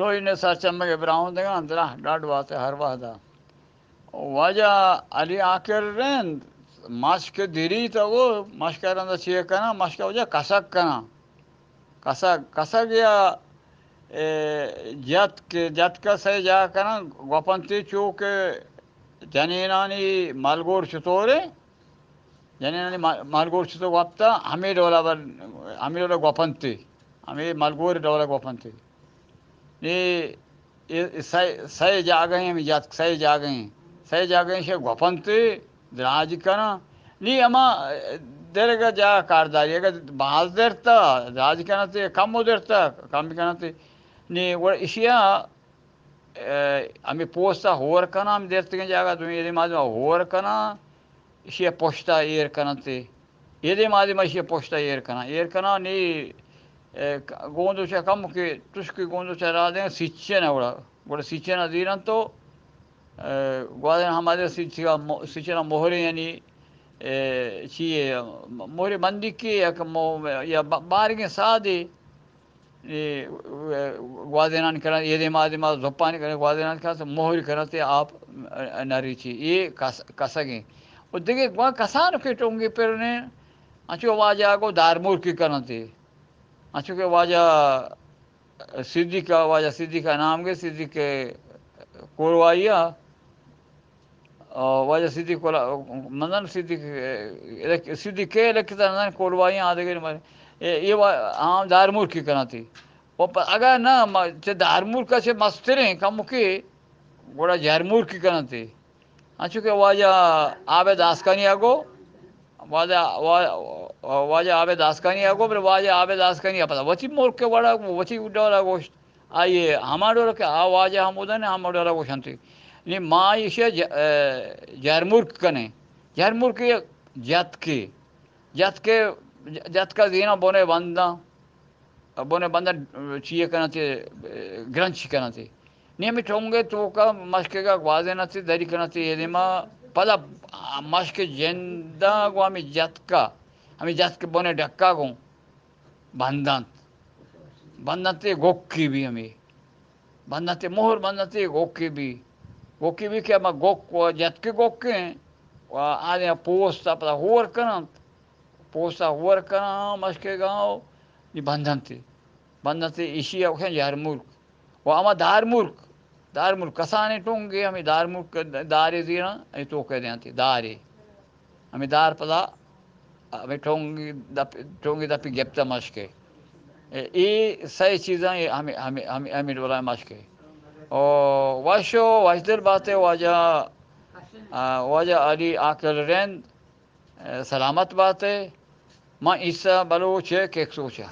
روچ نے سرچمگ ءِ براہوندگاں دراہ ڈڈ بات ءَ ہر وہد ءَ۔ واجہ علی عاقل رند مشک دریت ءُ گو مشک ءَ رند ءَ چے کناں؟ مشک ءَ واجہ کسگ کناں۔ کسگ، کسگ یا، اے، جتک، جتک ءَ سئے جاہ کناں، گوپنتی چو کہ جنینانی ملگور چطورے؟ جنینانی مل-، ملگور چطور وپتا، ہمے ڈولا بر-، ہمے ڈولا گوپنتی، ہمے ملگور ڈولا گوپنتی۔ نی اے، اے سئے، سئے جاگہ ایں، ہمے جتک سئے جاگہ ایں۔ سئے جاگہ ایں، شے گوپنت، دراج کناں۔ نی ہما درگہ جاگہ کارداری، اگہ باز درتا، دراج کنت، کم درتا، کم کنت۔ نی گڑا اشیا، اے، ہمے پوستا ہور کناں، ہمے درتگیں جاگہ دوئیں ایدے مادما ہور کناں، اشیا پشتا ایر کننت۔ ایدے مادما اشیا پشتا ایر کناں۔ ایر کناں نی، اے، ک-، گوندو چا کم کہ تشکی گوندو چا را دیں سیچن ءَ گڑا، گڑا سیچن ءَ زیرن تو، اے، گوادر ہمادے سیچن ءَ مو-، سیچن ءَ مہرے یعنی، اے، چی اے، مہرے بندی کے یا کہ مو-، یا با-، بارگیں سادے، اے، گوادینان کنت، ایدے مادما زپانی کنت، گوادینان کنت، مہر کنت، آپ نہ ریچی۔ اے کس-، کسگیں۔ و دگہ گوا کسانکیں ٹونگے پر نے، انچو واجہ گو دارمورکی کنت۔ انچو کہ واجہ صدیق، واجہ صدیق نام گے، صدیق کوروائی ءَ، آ، واجہ صدیق کولا-، مزن صدیق، اے، صدیق کے لکھتا مزن کولوائی آدگے مر-، اے، اے وا-، ہاں، دارمورکی کناں تی۔ و پ-، اگاں نہ، ما-، چہ دارمورک ءَ چہ مستریں کمکے، گڑا جرمورکی کناں تی۔ انچو کہ واجہ عابد آسکانی ءَ گو، واجہ، وا-، واجہ عابد آسکانی ءَ گو، بلے واجہ عابد آسکانی ءَ پدا وتی ملک ءِ وڑا، وتی ڈولا گوشت۔ آئی ءَ ہما ڈول کہ آ واجہ ہمودا نے ہما ڈول ءَ گوشنت۔ نی ما ایشی ءَ ج-، اے، جرمرک کنیں۔ جرمرک یک جتکے۔ جتکے، جتک ءَ زیراں بن ءَ بنداں۔ بن ءَ بنداں چی ءَ کننت، اے، گرنچ کننت۔ نی ہمے ٹونگ ءِ توک ءَ مشکگ ءَ گوازیننت، دری کننت، اے دیما پدا مشک جند ءَ گوں ہمے جتک ءَ، ہمے جتک بن ءِ ڈک ءَ گوں بندنت۔ بندنت ءُ گوکی بی ہمے۔ بندنت ءُ مہر بندنت ءُ گوکی بی۔ گوکی بی کہ ہما گوک و جتک گوکیں و آدیا پوست ءَ پدا ہور کننت۔ پوست ءَ ہور کناں مشکگاں و نی بندنت۔ بندنت ءُ ایشی ءَ گوشاں جرمرک۔ و ہما دارمرک، دارمرک کسانیں ٹونگے، ہمے دارمرک دارے زیراں، اے توک ءَ دیاں تی دارے۔ ہمے دار پدا ہمے ٹونگی دپ، ٹونگی دپی گپتہ مشکے۔ اے، اے سئے چیزاں اے ہمے، ہمے، ہمے، ہمے ڈولا مشکے۔ او وش و وشدل باتے واجہ، آ، واجہ علی عاقل رند، اے، سلامت باتے۔ ما عیسی بلوچ ءِ کیک سوچا۔